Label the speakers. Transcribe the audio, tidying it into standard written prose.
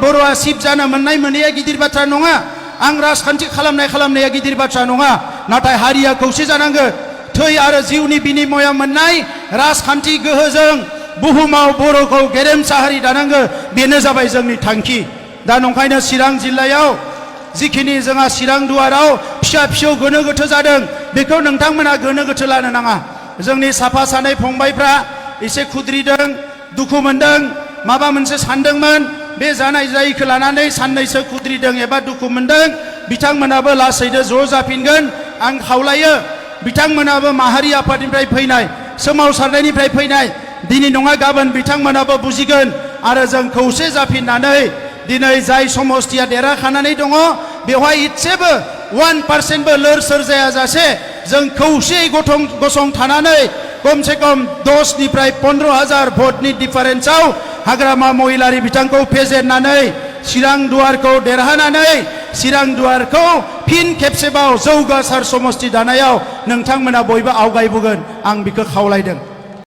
Speaker 1: बर'आ सिफ जानो मोननाय मोनैया गिदिर बाथ्रा नङा आं राजखान्थि खालामनाया गिदिर बाथ्रा नङा नाथाय हारिया खौसे जानांगोन थै आरो जिउनि बिनिमयआव मोननाय राजखान्थि गोहोजों बुहुमाव बर'खौ गेरेमसा हारि दानांगो बेनो जाबाय जोंनि थांखि दा नंखायनो चिरां जिल्लायाव जिखिनि जोंहा चिरां दुवाराव फिसा फिसौ गोनो गोथो जादों बेखौ नोंथांमोना गोनो गोथो लानो नाङा जोंनि साफा सानै फंबायफ्रा एसे खुद्रिदों दुखु मोनदों माबा मोनसे सानदोंमोन बे जानाय जायैखौ लानानै साननैसो खुद्रिदों एबा दुखु मोनदों बिथांमोनाबो लासैनो ज' जाफिनगोन आं खावलायो बिथांमोनाबो माहारि आफादनिफ्राय फैनाय सोमावसारनायनिफ्राय फैनाय दिनै नङा गाबोन बिथांमोनाबो बुजिगोन आरो जों खौसे जाफिननानै दिनै जाय समस्थिया देरहाखानानै दङ बेवहाय इसेबो 1%बो लोर सोर जायाजासे जों खौसेयै गसंथानानै कमसे कम 10निफ्राय 15,000 भटनि डिफारेन्सआव हाग्रामा महिलारि बिथांखौ फेजेननानै चिरां दुवारखौ देरहानानै चिरां दुवारखौ फिन खेबसेबाव जौगासार समस्ति दानायाव नोंथांमोना बयबो आवगायबोगोन आं बेखौ खावलायदों।